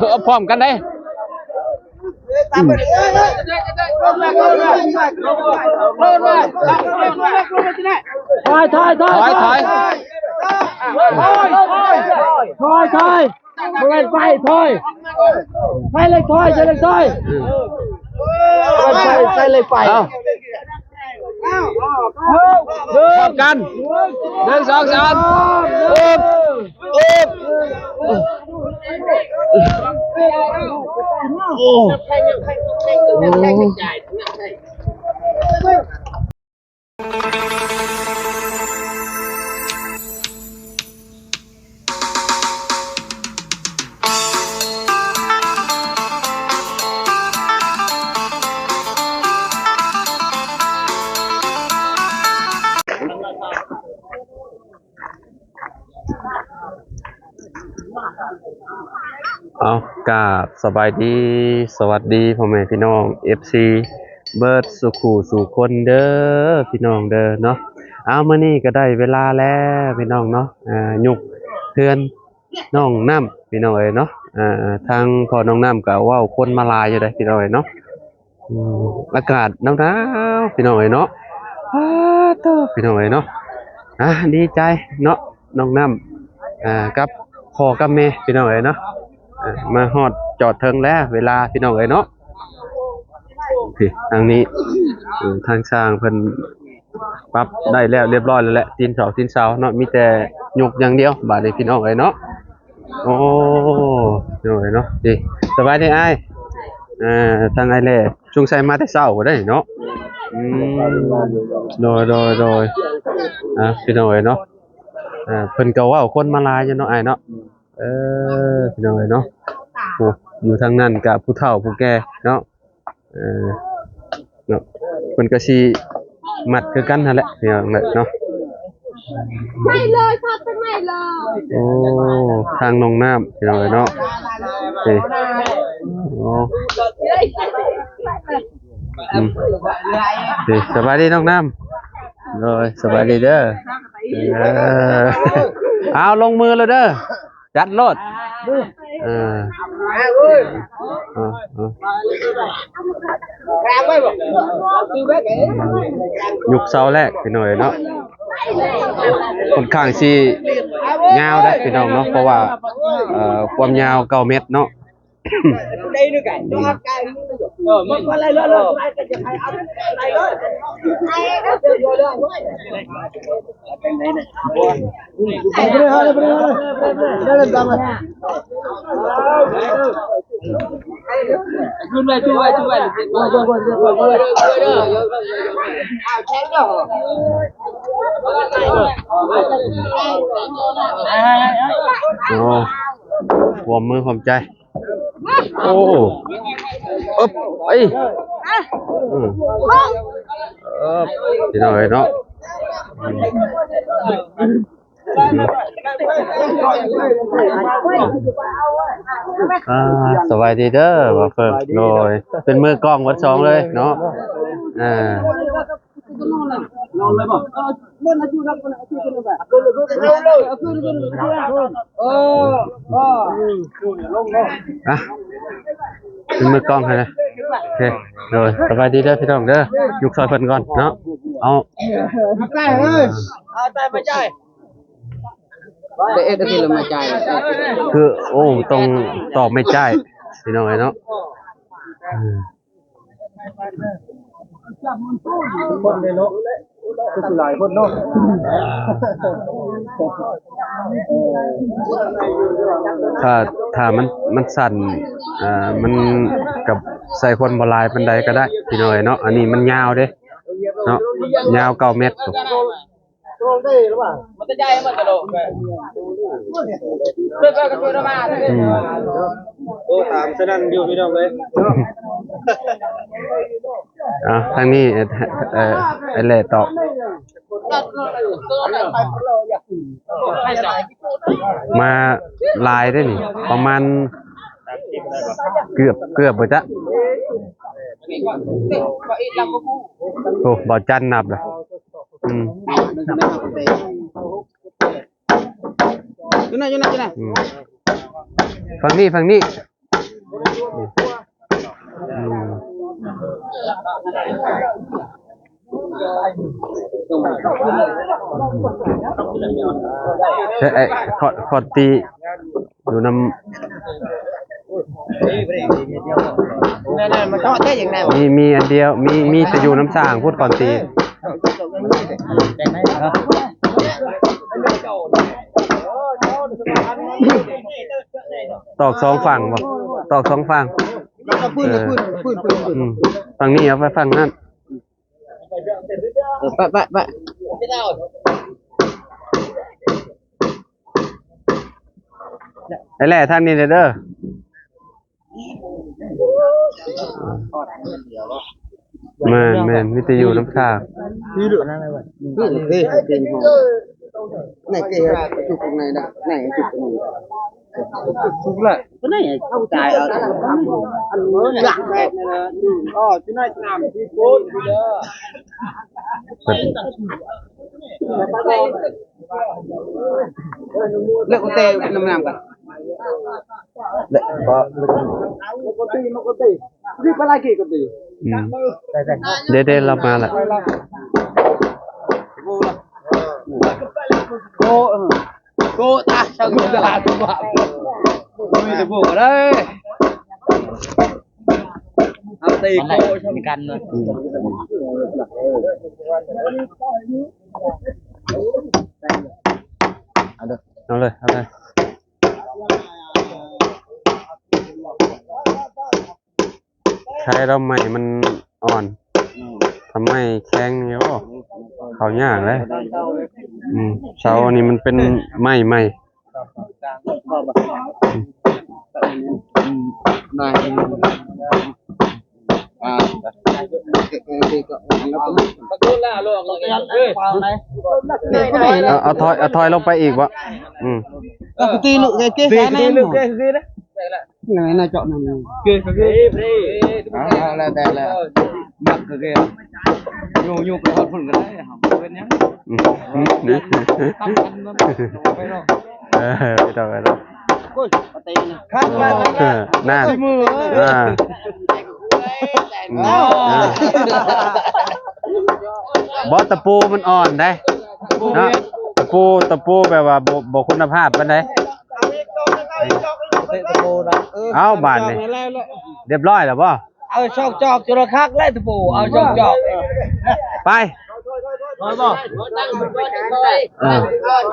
ເອີ ພ້ອມກັນເດ້. ອືມ ຖອຍ ຖອຍ ຖອຍ ຖອຍ ຖອຍ ຖອຍ ຖອຍ ບໍ່ແມ່ນໄຟ ຖອຍ ໃສ່ເຫຼັກ ຖອຍ ໃສ່ເຫຼັກ ຖອຍ ອືມ ໃສ່ ໃສ່ເຫຼັກ ໄຟ ເອົາ ພ້ອມກັນ ໜຶ່ງ ສອງ ສາມ ອຶບ ອຶບ ໂອ້ ໂອ້. ເອົາ ກາບສະບາຍດີ ສະຫວັດດີພໍ່ແມ່ພີ່ນ້ອງ ເອັຟຊີ ເບິດສູ່ຄູ່ສູ່ຄົນເດີ ພີ່ນ້ອງເດີເນາະ. ເອົາ ມື້ນີ້ກໍໄດ້ເວລາແລ້ວພີ່ນ້ອງເນາະ ອາ ຍົກເຮືອນນ້ອງນ້ຳ ພີ່ນ້ອງເອີຍເນາະ. ອາ ທາງພໍ່ນ້ອງນ້ຳກໍເວົ້າຄົນມາຫຼາຍຢູ່ເດ້ ພີ່ນ້ອງເອີຍເນາະ. ອືມ ອາກາດໜາວໆ ພີ່ນ້ອງເອີຍເນາະ. ອ້າ ໂທ້ ພີ່ນ້ອງເອີຍເນາະ. ອາ ດີໃຈເນາະ ນ້ອງນ້ຳ ອາ ກັບພໍ່ກັບແມ່ ພີ່ນ້ອງເອີຍເນາະ. ອາ ມາຮອດຈອດເຖິງແລ້ວ ເວລາ ພີ່ນ້ອງເອີຍເນາະ. ນີ້ ທາງນີ້ ເອີ ທາງຊ່າງເພິ່ນປັບໄດ້ແລ້ວ ຮຽບຮ້ອຍແລ້ວແຫຼະ ຕີນເສົາ ຕີນເສົາເນາະ ມີແຕ່ຍົກຢ່າງດຽວ ບາດນີ້ ພີ່ນ້ອງເອີຍເນາະ. ໂອ້ ໂດຍເນາະ ດີ ສະບາຍດີອ້າຍ. ເອີ ທາງອ້າຍແຫຼະ ສົງໄສມາແຕ່ເຊົ້າພຸ້ນເດ້ເນາະ. ອືມ ໂດຍ ໂດຍ ໂດຍ. ອ່າ ພີ່ນ້ອງເອີຍເນາະ ເອີ ເພິ່ນກໍເວົ້າຄົນມາຫຼາຍຢູ່ເນາະ ອ້າຍເນາະ. ເອີ ພີ່ນ້ອງເອີຍເນາະ ໂອ້ ຢູ່ທາງນັ້ນກໍຜູ້ເຖົ້າຜູ້ແກ່ເນາະ. ເອີ ເນາະ ເພິ່ນກໍຊິມັດຄືກັນຫັ້ນແຫຼະ ພີ່ນ້ອງເອີຍເນາະ. ໄໝເລີຍ ພັດໄປໄໝເລີຍ. ໂອ້ ທາງນ້ອງນ້ຳ ພີ່ນ້ອງເອີຍເນາະ ນີ້ ໂອ້ ອືມ ນີ້ ສະບາຍດີນ້ອງນ້ຳ. ໂດຍ ສະບາຍດີເດີ. ເອີ ເອົາ ລົງມືແລ້ວເດີ. ຈັດໂລດ ເອີ ເອີ ເອີ ຍຸກເສົາແລກ ພີ່ນ້ອງເອີຍເນາະ ຂ້ອນຂ້າງຊິຍາວເດ້ ພີ່ນ້ອງເນາະ ເພາະວ່າ ເອີ ຄວາມຍາວເກົ້າແມັດເນາະ. ໂອ້ ຮ່ວມມືຮ່ວມໃຈ. ໂອ້ ອຶບ ເອີຍ ອືມ ເອີ ພີ່ນ້ອງເອີຍເນາະ ອືມ ອ່າ ສະບາຍດີເດີ ບ່າວເຟີງ ໂດຍ ເປັນມືກ້ອງເບິດສອງເລີຍເນາະ ອ່າ. ອ່ະ ເປັນມືກ້ອງໃຫ້ນະ ໂອເຄ ໂດຍ ສະບາຍດີເດີພີ່ນ້ອງເດີ ຍຸກຊ່ອຍເພິ່ນກ່ອນເນາະ ເອົາ ເອົາໃຈເລີຍ ເອົາໃຈມາໃຈ ໄປເອັດອັນນີ້ລະມາໃຈ ຄື ໂອ້ ຕ້ອງຕອກໄມ້ໃຈ ພີ່ນ້ອງເອີຍເນາະ ອືມ. ຄົນເດ້ເນາະ ຄືຊິຫຼາຍຄົນເນາະ ຖ້າ ຖ້າມັນ ມັນສັ້ນ ອ່າ ມັນກໍໃສ່ຄົນບໍ່ຫຼາຍປານໃດກໍໄດ້ ພີ່ນ້ອງເອີຍເນາະ ອັນນີ້ມັນຍາວເດ້ເນາະ ຍາວເກົ້າແມັດ. ອືມ ໂອ້ ຖາມສະນັ້ນຢູ່ພີ່ນ້ອງເອີຍ ເອົາ ທາງນີ້ ເອີ ເອີ ໄອ້ແຫຼະຕອບ ມາຫຼາຍເດ້ນີ້ ປະມານເກືອບ ເກືອບບໍ່ຈັກ ໂອ້ ບໍ່ຈັນນັບລະ. ອືມ ຢູ່ນະ ຢູ່ນະ ຢູ່ນະ ອືມ ຝັ່ງນີ້ ຝັ່ງນີ້ ເອີ ເອີ ຂອ ຂອນຕີຢູ່ນຳ ມີ ມີອັນດຽວ ມີ ມີແຕ່ຢູ່ນຳຊ່າງພຸ້ນ ຂອນຕີ. ຕອກສອງຝັ່ງບໍ່? ຕອກສອງຝັ່ງ. ເອີ ອືມ ຝັ່ງນີ້ເອົາໄປຝັ່ງນັ້ນ. ເອີ ໄປ ໄປ ໄປ ໄອ້ແຫຼ້ທາງນີ້ເດີ. ແມ່ນໆ ມີແຕ່ຢູ່ນຳທ່າ. ເລີກເຕະນ້ຳນ້ຳກັນ. ອືມ ເດໆ ລາວມາລະ. ໂກ ໂກຕາ ຊາວດາ ໂກບາ ມີແຕ່ພວກເດ້. ເອົາເຕະໂກ ມີກັນເນາະ. ອືມ ເອົາເລີຍ ເອົາເລີຍ. ໄຂ່ດອກໄມ້ມັນອ່ອນ ອືມ ຖ້າໄມ້ແຂງນີ້ ໂອ້ ເຂົ້າຍາກເດ້. ອືມ ເສົານີ້ມັນເປັນໄມ້ໃໝ່. ອືມ ອ່າ ເອົາ ເອົາຖອຍ ເອົາຖອຍລົງໄປອີກບໍ່? ອືມ ເອີ ປະຕູ ນະ ເຈາະນຳ ເກ ເກ ເກ ອ່າ ແລ້ວແຕ່ແລ້ວ ມັກເກ ໂຍ ໂຍໄປຮອດພຸ້ນກໍໄດ້ ເຮົາບໍ່ເປັນຫຍັງ. ອືມ ໄປເນາະ ເອີ ໄປເນາະ ໄປເນາະ. ໂອ້ຍ ຄັກມາກ ເອີ ນັ້ນ ຊິມື ອ່າ ອືມ ອ່າ ບໍ່ ຕະປູມັນອ່ອນເດ້ເນາະ ຕະປູ ຕະປູແບບວ່າບໍ່ ບໍ່ຄຸນນະພາບປານໃດ. ເອົາບາດນີ້ ຮຽບຮ້ອຍແລ້ວບໍ່? ເອົາສອງຈອກຈຸລະຄັກແລ້ວຕະປູ ເອົາສອງຈອກ ໄປ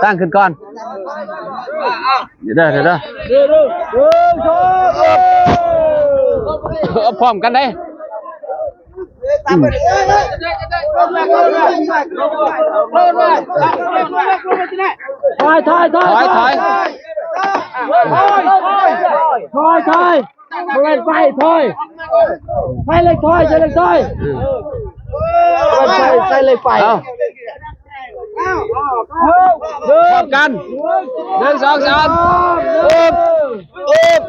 ຕັ້ງຂຶ້ນກ່ອນ ເດີ ເດີ ເດີ ເອົາພ້ອມກັນເດ້. ອືມ ຖອຍ ຖອຍ ຖອຍ ຖອຍ ຖອຍ ຖອຍ ຖອຍ ບໍ່ແມ່ນໄປ ຖອຍ ໃສ່ເຫຼັກ ຖອຍ ໃສ່ເຫຼັກ ຖອຍ ອືມ ໃສ່ເຫຼັກ ໄປ ເອົາ ພ້ອມກັນ ໜຶ່ງ ສອງ ສາມ ອຶບ ອຶບ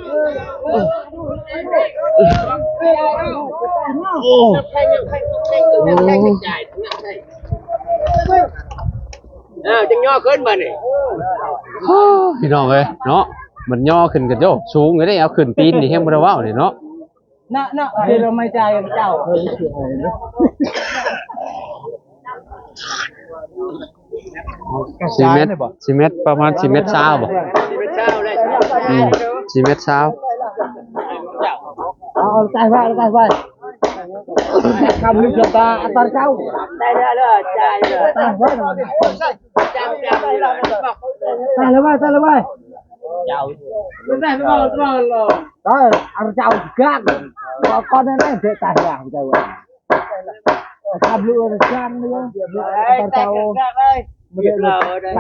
ໂອ້ ອ້າວ ຈັ່ງຍໍຂຶ້ນບາດນີ້ ພີ່ນ້ອງເອີຍເນາະ ມັນຍໍຂຶ້ນກັນໂຍ ສູງຢູ່ເດ້ ເອົາຂຶ້ນຕີນນີ້ແຮງບໍ່ໄດ້ເວົ້າເດ້ເນາະ. ນະ ນະ ເປັນລົມຫາຍໃຈຂອງເຈົ້າ ສີ່ແມັດ ສີ່ແມັດ ປະມານສີ່ແມັດຊາວບໍ່? ສີ່ແມັດຊາວໄດ້ ອືມ ສີ່ແມັດຊາວ. ເອົາ ເອົາ ຕາຍໄວ້ ຕາຍໄວ້ ຄຳລືມຊະຕາ ອັດຕາເຈົ້າ ໄດ້ແລ້ວ ໄດ້ແລ້ວ ຕາຍໄວ້ ຕາຍແລ້ວໄວ້ ຕາຍແລ້ວໄວ້ ເຈົ້າ ຕາຍ ອັນເຈົ້າການ ກໍ ກໍນັ້ນແຫຼະ ຕາຍແລ້ວ ເຈົ້າ ຄຳລືມຊະຕາ ອັດຕາເຈົ້າ ໄດ້ ໄດ້ ໄດ້ ໄດ້ ຕາຍ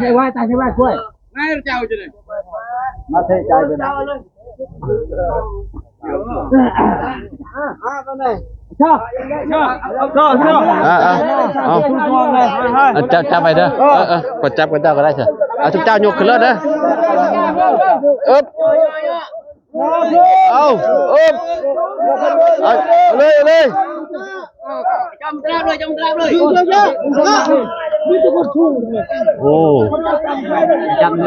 ໄດ້ໄວ້ ຕາຍໄດ້ໄວ້ ກ້ວຍ ມາເທໃຈເພິ່ນ ເຈົ້າ ເຈົ້າ ເຈົ້າ ເອົາ ເອົາ ເອົາ ເອົາ ເອົາ ເອົາ ເຈົ້າ ຈັບໄວ້ເດີ ເອີ ເອີ ເອີ ກດຈັບກັບເຈົ້າກໍໄດ້ ເອົາ ເຈົ້າຍົກຂຶ້ນເລີຍເດີ ອຶບ. ເອົາ ເອີບ ເອົາເລີຍ ເອົາເລີຍ ຈຳຕາບເລີຍ ຈຳຕາບເລີຍ ໂອ້ ຈຳເລີ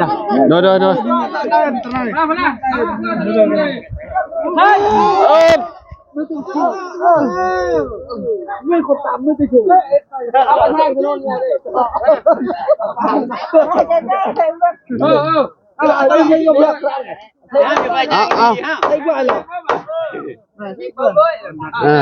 ຍ ໂດຍ ໂດຍ ໂດຍ ມາ ມາ ເອີບ ເອີ ເອີ ເອົາ ເອົາ ເອີ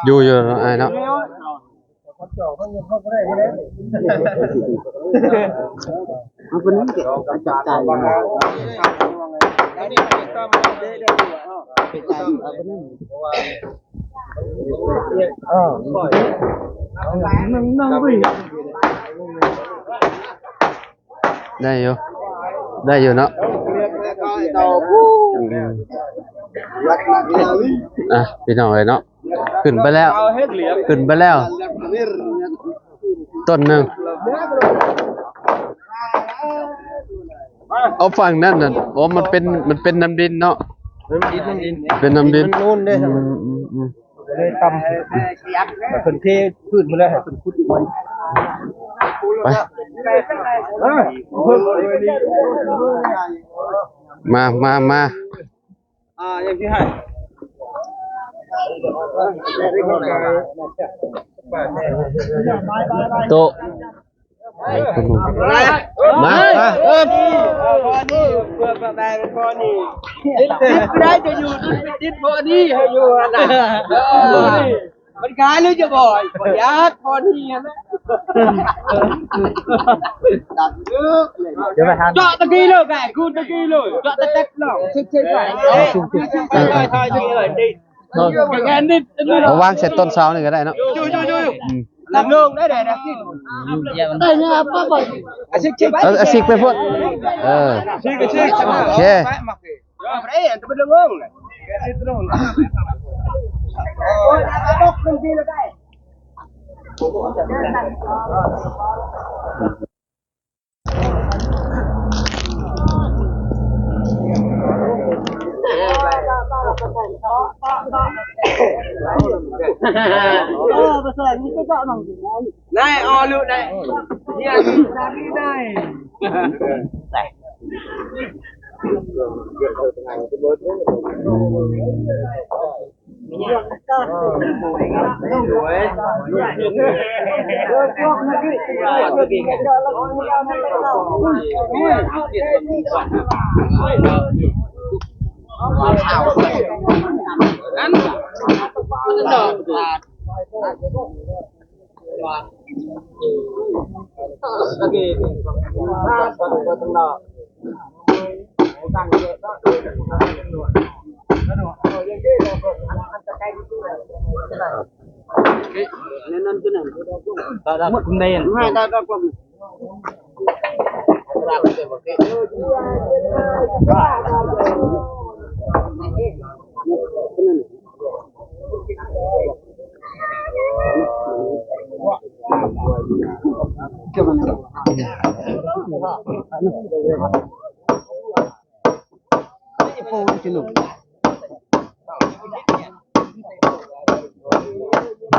ຢູ່ ຢູ່ອ້າຍເນາະ ເອົາໄປນັ້ນເກັບ ເອົາຈັບຈ່າຍ ເອົາໄປນັ້ນ ເອີ ນັ່ງ ນັ່ງໄປ ໄດ້ຢູ່ ໄດ້ຢູ່ເນາະ ອືມ ອ່ະ ພີ່ນ້ອງເອີຍເນາະ ຂຶ້ນໄປແລ້ວ ຂຶ້ນໄປແລ້ວ ຕົ້ນໜຶ່ງ ເອົາ ຝັ່ງນັ້ນນະ ອໍ ມັນເປັນ ມັນເປັນນ້ຳດິນເນາະ ມັນດິນ ມັນດິນ ເປັນນ້ຳດິນ ມັນນູນເດ້ ອືມ ອືມ ອືມ ກໍເລີຍຕ່ຳ ແລ້ວເພິ່ນເທພື້ນໝົດແລ້ວ ໃຫ້ເພິ່ນຂຸດໃໝ່ ໄປ ເອີ ມາ ມາ ມາ ອ່າ ຍັງຊິໃຫ້ ໂຕະ ມາ ມາ ເອີ ພໍນີ້ ເພື່ອປະແປເປັນພໍນີ້ ຕິດ ຕິດບໍ່ໄດ້ຈະຢູ່ ຕິດ ຕິດພໍນີ້ ໃຫ້ຢູ່ຫັ້ນນະ ເອີ ມັນກາຍຫຼືຈະບໍ່ ບໍ່ຢາກພໍນີ້ຫັ້ນນະ ດັງເດີ ເຈາະຕະກີ້ເລີຍ ແບກຄູນຕະກີ້ເລີຍ ເຈາະແຕັດໆເລີຍ ເຊັກໆໄປ ເອົາ ເອົາ ວາງໃສ່ຕົ້ນເສົານີ້ກໍໄດ້ເນາະ ຢູ່ໆໆ ອືມ ນັ່ງລົງໄດ້ ໄດ້ ໄດ້ ເອົາ ເອົາຊິກໄປພຸ້ນ ເອີ ຊິກ ຊິກ ໂອເຄ ນາຍ ອໍ ລຸ ນາຍ ເຮັດສາມີນາຍ.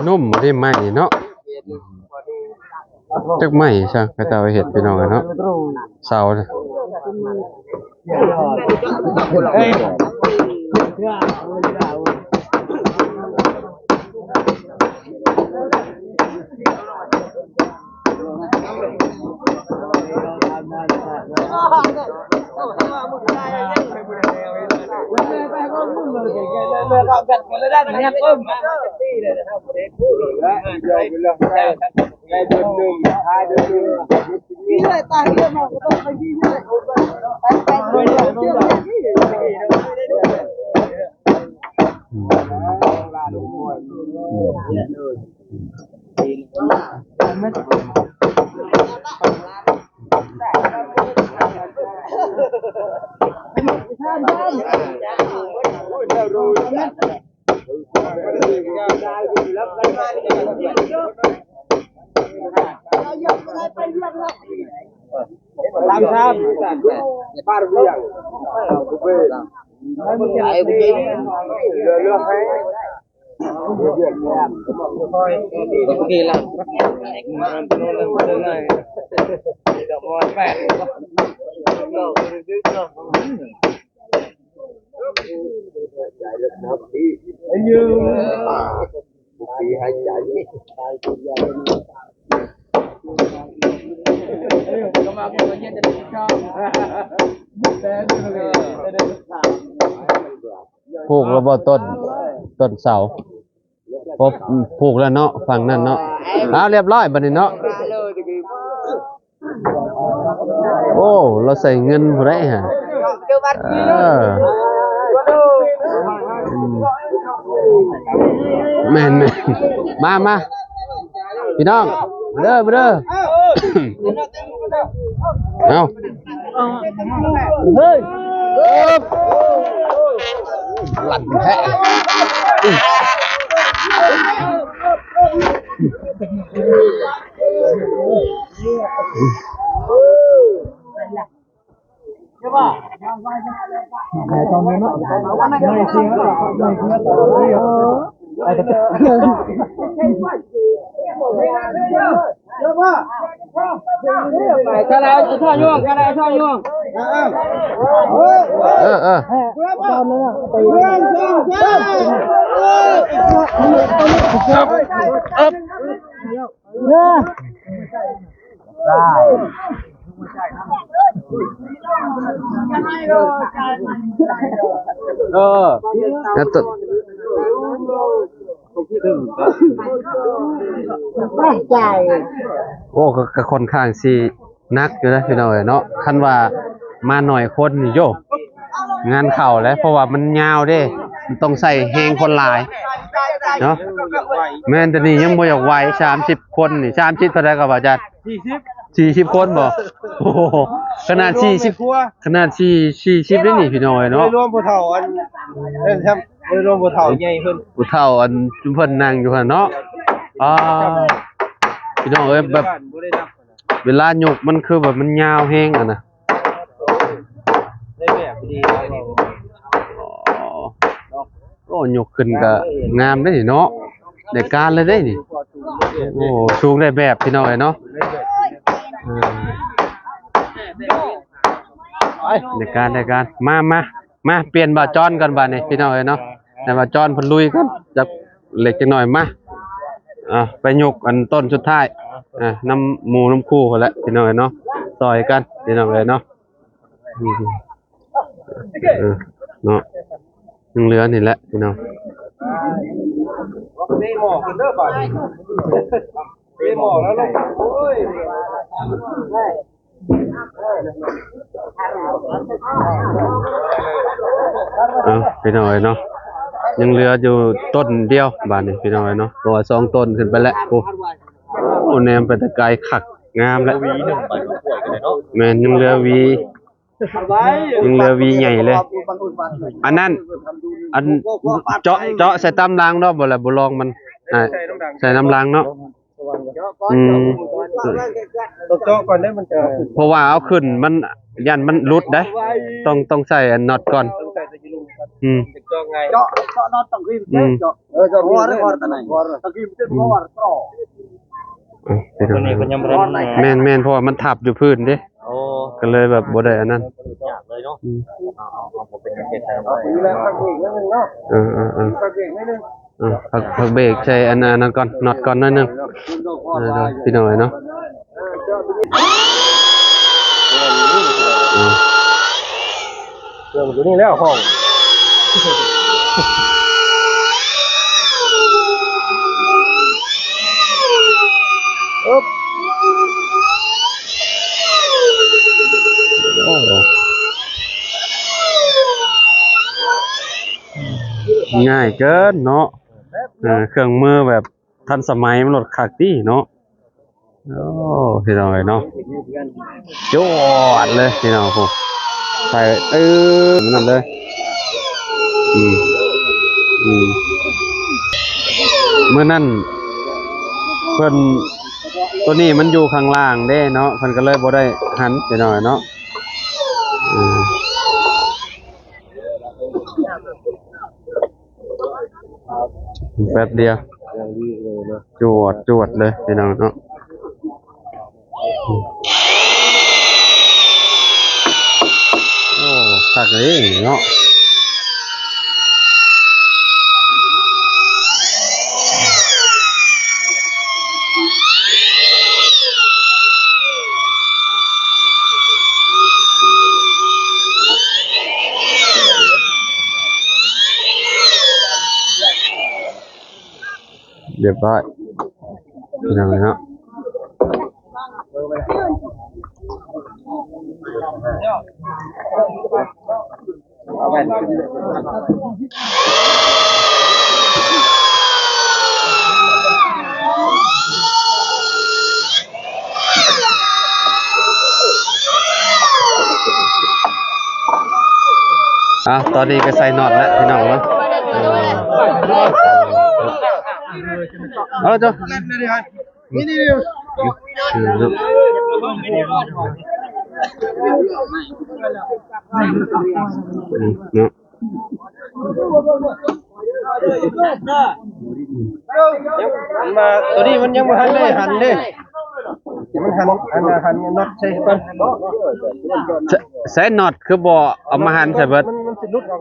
ນຸ່ມບໍ່ໄດ້ໄມ້ເນາະ ຈັກໄມ້ຊະ ເຂົາເຈົ້າເຮັດ ພີ່ນ້ອງເອີຍເນາະ ເສົານະ. ນີ້ແຫຼະ ຕາເຮືອນເຮົາກໍຕ້ອງໄປທີ່ນີ້ແຫຼະ ໄປ ໄປ ໄປ ໄປ. ສາມສາມ ໂອເຄລະ ຜູກແລ້ວບໍ່ຕົ້ນ ຕົ້ນເສົາ? ຄົບ ຜູກແລ້ວເນາະ ຝັ່ງນັ້ນເນາະ. ອ້າວ ລຽບຮ້ອຍບັດນີ້ເນາະ. ໂອ້ ລາວໃສ່ເງິນຜູ້ໃດຫະ? ເອີ ອືມ ແມ່ນໆ ມາ ມາ ພີ່ນ້ອງ ມາເດີ ມາເດີ. ເອົ້າ ເຮີ້ຍ ຫຼັ່ນແທ້. ເອີ ເອີ ເອີ ແລ້ວຕົວ ໂອ້ ກໍ ກໍຄ່ອນຂ້າງຊິໜັກຢູ່ເດ້ພີ່ນ້ອງເອີຍເນາະ. ຄັນວ່າມາໜ້ອຍຄົນນີ້ ໂຢ ງານເຂົ້າແຫຼະ ເພາະວ່າມັນຍາວເດ້ ມັນຕ້ອງໃຊ້ແຮງຄົນຫຼາຍເນາະ. ແມ່ນ ແຕ່ນີ້ຍັງບໍ່ຢາກໄຫວ ສາມສິບຄົນນີ້ ສາມສິບເທົ່າໃດກໍວ່າຈັດ ສີ່ສິບ ສີ່ສິບຄົນບໍ່? ໂອ້ໂຫ ຂະໜາດສີ່ສິບ ຂະໜາດສີ່ ສີ່ສິບເດ້ນີ້ພີ່ນ້ອງເອີຍເນາະ. ບໍ່ໄດ້ລວມຜູ້ເຖົ້າອັນນັ້ນຊ້ຳ ບໍ່ໄດ້ລວມຜູ້ເຖົ້າໃຫຍ່ເພິ່ນ ຜູ້ເຖົ້າອັນເພິ່ນນັ່ງຢູ່ຫັ້ນເນາະ. ອ່າ ພີ່ນ້ອງເອີຍ ແບບ ບໍ່ໄດ້ນັບ ເວລາຍົກມັນຄືແບບມັນຍາວແຮງຫັ້ນນະ. ໄດ້ແບບດີ ອໍ ໂອ້ ຍົກຂຶ້ນກະງາມເດ້ນີ້ເນາະ ໄດ້ການເລີຍເດ້ນີ້. ໂອ້ ສູງໄດ້ແບບພີ່ນ້ອງເອີຍເນາະ. ເອີ ໄດ້ການ ໄດ້ການ. ມາ ມາ ມາ ປ່ຽນບ່າວຈອນກ່ອນບາດນີ້ພີ່ນ້ອງເອີຍເນາະ. ໃຫ້ບ່າວຈອນເພິ່ນລຸຍກ່ອນ ຈັກເລັກຈັກໜ້ອຍ. ມາ ອ່າ ໄປຍົກອັນຕົ້ນສຸດທ້າຍ ອ່າ ນຳໝູ່ນຳຄູ່ພຸ້ນແຫຼະພີ່ນ້ອງເອີຍເນາະ. ຊ່ອຍກັນພີ່ນ້ອງເອີຍເນາະ. ອືມ ເອີ ເນາະ ຍັງເຫຼືອນີ້ແຫຼະພີ່ນ້ອງ. ເຕະໝໍ້ຂຶ້ນເດີບາດນີ້ ເຕະໝໍ້ແລ້ວລົງ ໂອ້ຍ. ເອົາ ພີ່ນ້ອງເອີຍເນາະ ຍັງເຫຼືອຢູ່ຕົ້ນດຽວບາດນີ້ພີ່ນ້ອງເອີຍເນາະ ເພາະວ່າສອງຕົ້ນຂຶ້ນໄປແລ້ວ. ໂອ້ ໂອ້ ແນມໄປແຕ່ໄກຄັກງາມແລ້ວ. ຫວີໜຶ່ງບາດ ແມ່ນ ຍັງເຫຼືອຫວີ ຍັງເຫຼືອຫວີໃຫຍ່ເລີຍ. ອັນນັ້ນ ອັນເຈາະ ເຈາະໃສ່ຕາມຫຼັງເນາະ ບໍ່ລະ ບໍ່ລອງມັນ ອ່າ ໃສ່ນຳຫຼັງເນາະ. ອືມ ຕ້ອງເຈາະກ່ອນເດ້ ມັນຈະ ເພາະວ່າເອົາຂຶ້ນມັນ ຢ້ານມັນຫຼຸດເດ້ ຕ້ອງ ຕ້ອງໃສ່ອັນນັອດກ່ອນ. ອືມ ເຈາະ ເຈາະນັອດຕ້ອງ ອືມ ເຈາະ ເອີ ເຈາະ ເພາະວ່າ ເພາະວ່າ ຕົວນີ້ເພິ່ນຍັງບໍ່ທັນ ແມ່ນໆ ເພາະວ່າມັນທັບຢູ່ພື້ນເດ້. ໂອ້ ກໍເລີຍແບບບໍ່ໄດ້ອັນນັ້ນ ຍາກເລີຍເນາະ. ອືມ ເອົາ ເອົາ ເອົາ ບໍ່ເປັນຫຍັງ ເຮັດໃຫ້ ເອີ ເອີ ເອີ ເອີ ພັກ ພັກເບຣກໃສ່ອັນ ອັນນັ້ນກ່ອນ ນັອດກ່ອນໜ້ອຍໜຶ່ງ. ເອີ ພີ່ນ້ອງເອີຍເນາະ. ເອີ ເຄື່ອງຢູ່ນີ້ແລ້ວ ຫ້ອງ ອຶບ ໂອ້ ງ່າຍເກີນເນາະ. ເອີ ເຄື່ອງມືແບບທັນສະໄໝ ມັນໂລດຄັກຕິເນາະ. ໂອ້ ພີ່ນ້ອງເອີຍເນາະ ຈວດເລີຍພີ່ນ້ອງ ໂອ້ ໃສ່ ເອີ ນັ້ນເລີຍ ອືມ ອືມ ມື້ນັ້ນເພິ່ນ ໂຕນີ້ມັນຢູ່ຂ້າງລ່າງເດ້ເນາະ ເພິ່ນກໍເລີຍບໍ່ໄດ້ຫັນພີ່ນ້ອງເນາະ ອືມ. ແປັບດຽວ ຈວດໆເລີຍພີ່ນ້ອງເນາະ ໂອ້ ຄັກເລີຍເນາະ. ຮຽບຮ້ອຍ ພີ່ນ້ອງເນາະ. ອ່ະ ຕອນນີ້ກໍໃສ່ນັອດແລ້ວພີ່ນ້ອງເນາະ ເອີ ເອົາເຈົ້າ ນີ້ໆ ເນາະ ມັນມາ ໂຕນີ້ມັນຍັງບໍ່ທັນໄດ້ຫັນເດ້ ມັນຫັນ ອັນນັ້ນຫັນນັອດໃສ່ກ່ອນ ໃສ່ນັອດຄືບໍ່ເອົາມາຫັນໃສ່ເບິດ ມັນ ມັນຊິຫຼຸດອອກ.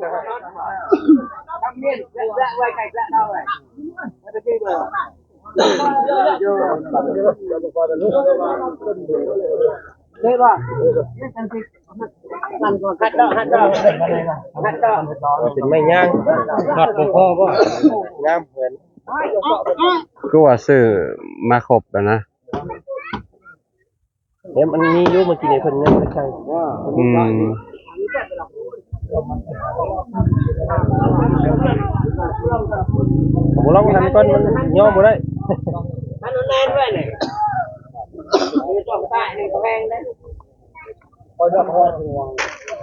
ເປັນໄມ້ຍາງ ນັອດບໍ່ພໍບໍ່? ງາມເພິ່ນ ຄືວ່າຊື້ມາຄົບແລ້ວນະ. ເອີ ມັນມີຢູ່ ເມື່ອກີ້ນີ້ເພິ່ນຍັງບໍ່ໄດ້ໃສ່ ອືມ ບໍ່ລອງຫັນກ່ອນ ມັນຍໍບໍ່ໄດ້ ມັນແໜ້ນໄວ້ນີ້ ຕ້ອງປະນີ້ກໍແພງເດ້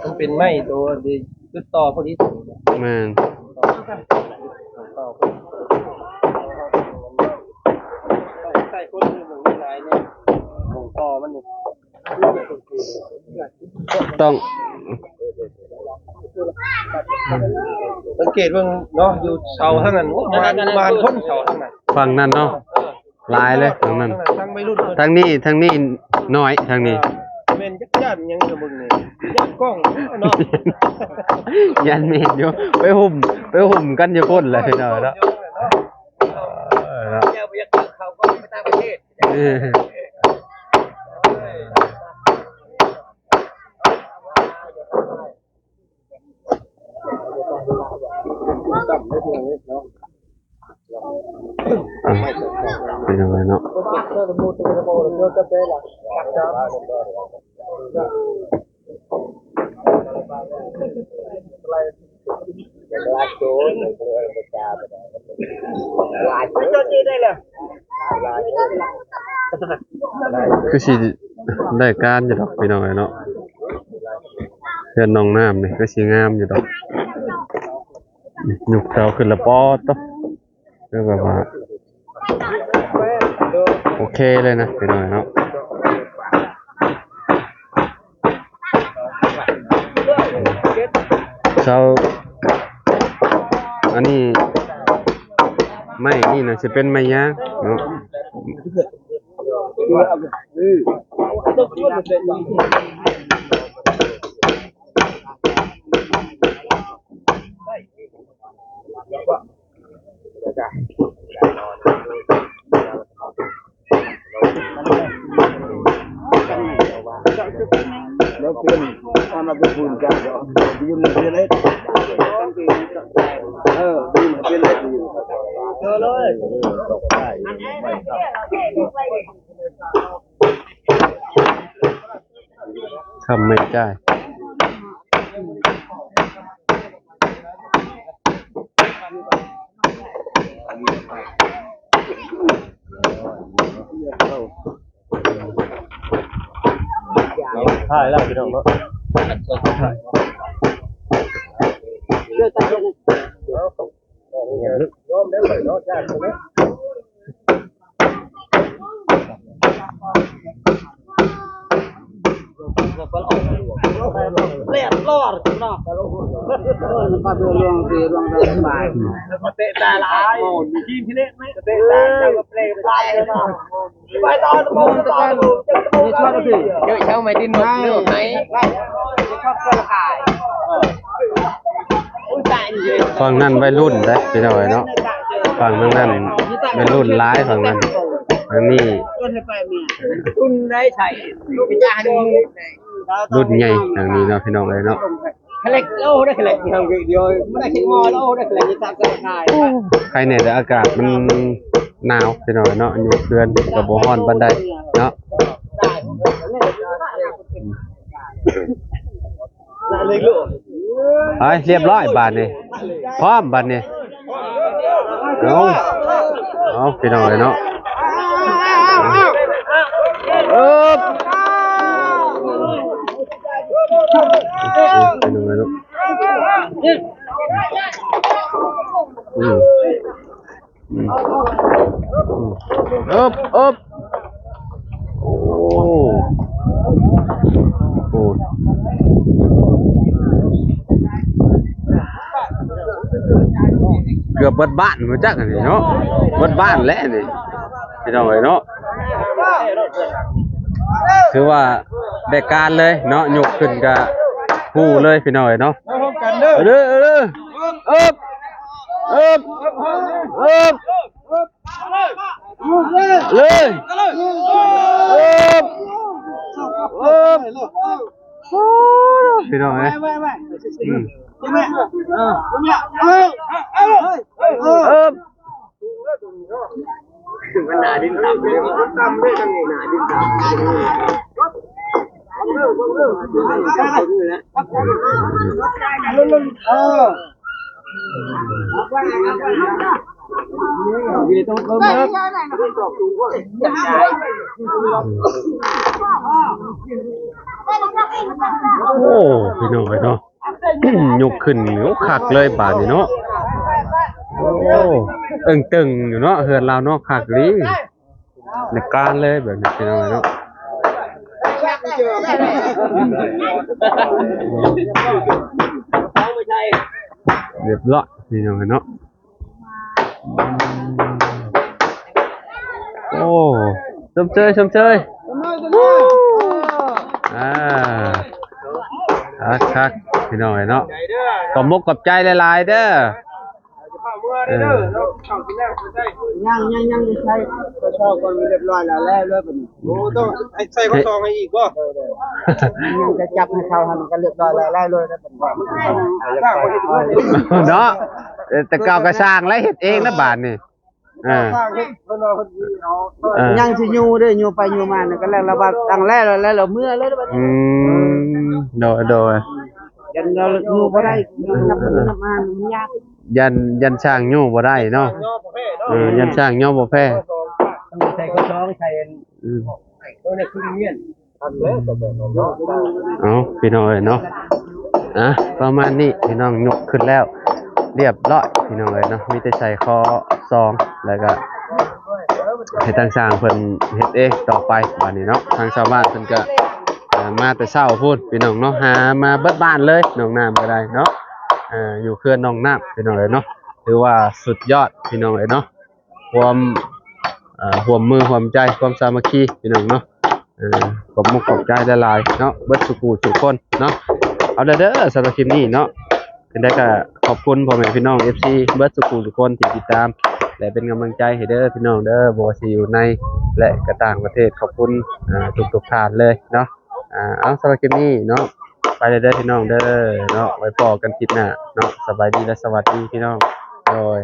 ມັນເປັນໄມ້ໂຕທີ່ ຈຸດຕໍ່ພໍດີ ແມ່ນ ຕໍ່ພໍດີ ໃຊ້ຄົນມືຫຼາຍແນ່ ຕໍ່ມັນນີ້ ຕ້ອງ ສັງເກດເບິ່ງເນາະ ຢູ່ເສົາທາງນັ້ນ ໂອ້ ມານ ມານຄົນເສົາທາງນັ້ນ ຝັ່ງນັ້ນເນາະ. ເອີ ຫຼາຍເລີຍທາງນັ້ນ ທາງໄວລຸ້ນ ທາງນີ້ ທາງນີ້ໜ້ອຍ ທາງນີ້ ເອີ ແມ່ນຈັກຢ້ານຫຍັງກະເບິ່ງນີ້ ຢ້ານກ້ອງເນາະ ຢ້ານແມ່ນຢູ່ ໄປຫຸ້ມ ໄປຫຸ້ມກັນຢູ່ພຸ້ນແຫຼະພີ່ນ້ອງເນາະ ເອີ ເນາະ ເຈົ້າບໍ່ຢາກເຂົ້າກໍໄປຕ່າງປະເທດ ເອີ. ອ່ະ ເປັນຈັ່ງໃດເນາະ ຄືຊິໄດ້ການຢູ່ດອກພີ່ນ້ອງເອີຍເນາະ ເຮືອນໜອງນ້ຳນີ້ຄືຊິງາມຢູ່ດອກ ຍົກເສົາຂຶ້ນລະປອດໂຕ ຄືແບບວ່າໂອເຄເລີຍນະພີ່ນ້ອງເນາະ. ເສົາ ອັນນີ້ໄມ້ນີ້ນະຊິເປັນໄມ້ຍາງເນາະ ຄຳແມ່ນຈ້າຍ ເອົາ ຖ່າຍແລ້ວພີ່ນ້ອງເນາະ ລຽບຮ້ອຍເນາະ ເອີ ມັນກໍເປັນເລື່ອງທີ່ເລື່ອງສະບາຍ ແລ້ວກໍເຕະຕາຫຼາຍ ໂອ້ ທີມທີ່ເລກ ເຕະຕາ ແລ້ວກໍເຕະຕາເນາະ ໄປຕໍ່ ຕໍ່ ຕໍ່ ຕໍ່ ເດີ ເຈົ້າໄມ້ຕິດໜົກເດີ ໄມ້ ຝັ່ງນັ້ນໄວລຸ້ນເດ້ ພີ່ນ້ອງເອີຍເນາະ ຝັ່ງນັ້ນໄວລຸ້ນຫຼາຍ ຝັ່ງນັ້ນ ທາງນີ້ລຸ້ນໃຫຍ່ ທາງນີ້ເນາະ ພີ່ນ້ອງເອີຍເນາະ ໂອ້ ໄຄແນ່ແຕ່ອາກາດມັນໜາວ ພີ່ນ້ອງເນາະ ຢູ່ເຮືອນກໍບໍ່ຮ້ອນປານໃດເນາະ ໄປ ລຽບຮ້ອຍບາດນີ້ ພ້ອມບາດນີ້ ເອົາ ເອົາ ພີ່ນ້ອງເອີຍເນາະ ເອີບ ພີ່ນ້ອງເອີຍເນາະ ອືມ ອືມ ອືມ ເອີບ ເອີບ ໂອ້ ໂອ້ ເກືອບເບິດບ້ານຮູ້ຈັກອັນນີ້ເນາະ ເບິດບ້ານແຫຼະນີ້ ພີ່ນ້ອງເອີຍເນາະ ຖືວ່າໄດ້ການເລີຍເນາະ ຍົກຂຶ້ນກະຮູ້ເລີຍ ພີ່ນ້ອງເອີຍເນາະ ເອົາເດີ ເອົາເດີ ເອີບ ເອີບ ເອີບ ເລີຍ ເອີບ ເອີບ ໂອ້ ພີ່ນ້ອງເອີຍ ອືມ ເອີບ ມັນໜາດິນຕ່ຳເດ້ ມັນຕ່ຳເດ້ ທາງນີ້ໜາດິນຕ່ຳ ເອີ ໂອ້ ພີ່ນ້ອງເອີຍເນາະ ຍົກຂຶ້ນ ໂອ້ ຄັກເລີຍບາດນີ້ເນາະ ໂອ້ ເອີງເຕີງຢູ່ເນາະ ເຮືອນລາວເນາະ ຄັກອີ່ຫຼີ ໃນການເລີຍແບບນີ້ ພີ່ນ້ອງເອີຍເນາະ ລຽບຮ້ອຍ ພີ່ນ້ອງເອີຍເນາະ ໂອ້ ຊົມເຊີຍ ຊົມເຊີຍ ອ່າ ຄັກໆ ພີ່ນ້ອງເອີຍເນາະ ຂອບມຸກຂອບໃຈຫຼາຍໆເດີ ເອີ ຍັງ ຍັງ ຍັງຢູ່ໃສ ໄປຊອກກ່ອນ ມັນລຽບຮ້ອຍແລ້ວ ແລ້ວເລີຍບັດນີ້ ໂອ້ ຕ້ອງໃຫ້ໃສ່ຂໍ້ສອງໃຫ້ອີກບໍ່? ຍັງຈະຈັບໃຫ້ເຂົາຫັ້ນ ມັນກໍລຽບຮ້ອຍແລ້ວ ແລ້ວເລີຍບັດນີ້ ເນາະ ເອີ ແຕ່ເກົ່າກໍສ້າງແລ້ວ ເຮັດເອງນະບາດນີ້ ເອີ ເອີ ຍັງຊິຢູ່ເດ້ ຢູ່ໄປຢູ່ມານີ້ກໍແລ້ວ ລະວ່າຕັ້ງແລ້ວ ແລ້ວລະເມືອເລີຍບັດນີ້ ອືມ ໂດຍ ໂດຍ ຢ້ານລະຢູ່ບໍ່ໄດ້ ນັບ ນັບມາມັນຍາກ ຢ້ານ ຢ້ານຊ່າງຢູ່ບໍ່ໄດ້ເນາະ ເອີ ຢ້ານຊ່າງຍໍບໍ່ແພ້ ຕ້ອງໃສ່ຂໍ້ສອງໃສ່ ອືມ ໂຕນີ້ຄືຮຽນ ເອົາ ພີ່ນ້ອງເອີຍເນາະ ອ່ະ ປະມານນີ້ ພີ່ນ້ອງ ຍົກຂຶ້ນແລ້ວລຽບຮ້ອຍ ພີ່ນ້ອງເອີຍເນາະ ມີແຕ່ໃສ່ຂໍ້ສອງ ແລ້ວກະໃຫ້ທາງຊ່າງເພິ່ນເຮັດເອງຕໍ່ໄປ ບາດນີ້ເນາະ ທາງຊາວບ້ານເພິ່ນກະ ອ່າ ມາແຕ່ເຊົ້າພຸ້ນ ພີ່ນ້ອງເນາະ ຫາມາເບິດບ້ານເລີຍ ໜອງນ້ຳກໍໄດ້ເນາະ ເອີ ຢູ່ເຂື່ອນໜອງນ້ຳ ພີ່ນ້ອງເອີຍເນາະ ຖືວ່າສຸດຍອດ ພີ່ນ້ອງເອີຍເນາະ ຄວາມ ເອີ ຮ່ວມມືຮ່ວມໃຈ ຄວາມສາມັກຄີ ພີ່ນ້ອງເນາະ ເອີ ຂອບມຸກຂອບໃຈຫຼາຍໆເນາະ ເບິດສູ່ຜູ້ສູ່ຄົນເນາະ ເອົາເດີ ເດີ ສຳລັບຄລິບນີ້ເນາະ ຈັ່ງໃດກໍຂອບຄຸນພໍ່ແມ່ພີ່ນ້ອງ ເອັຟຊີ ເບິດສູ່ຜູ້ສູ່ຄົນທີ່ຕິດຕາມ ແລະ ເປັນກຳລັງໃຈໃຫ້ເດີ ພີ່ນ້ອງເດີ ບໍ່ວ່າຊິຢູ່ໃນ ແລະ ກໍຕ່າງປະເທດ ຂອບຄຸນ ອ່າ ທຸກໆທ່ານເລີຍເນາະ ອ່າ ເອົາ ສຳລັບຄລິບນີ້ເນາະ ໄປແລ້ວເດີ ພີ່ນ້ອງເດີເນາະ ໄວ້ພໍ້ກັນຄລິບໜ້າເນາະ ສະບາຍດີ ແລະ ສະຫວັດດີ ພີ່ນ້ອງ ໂດຍ.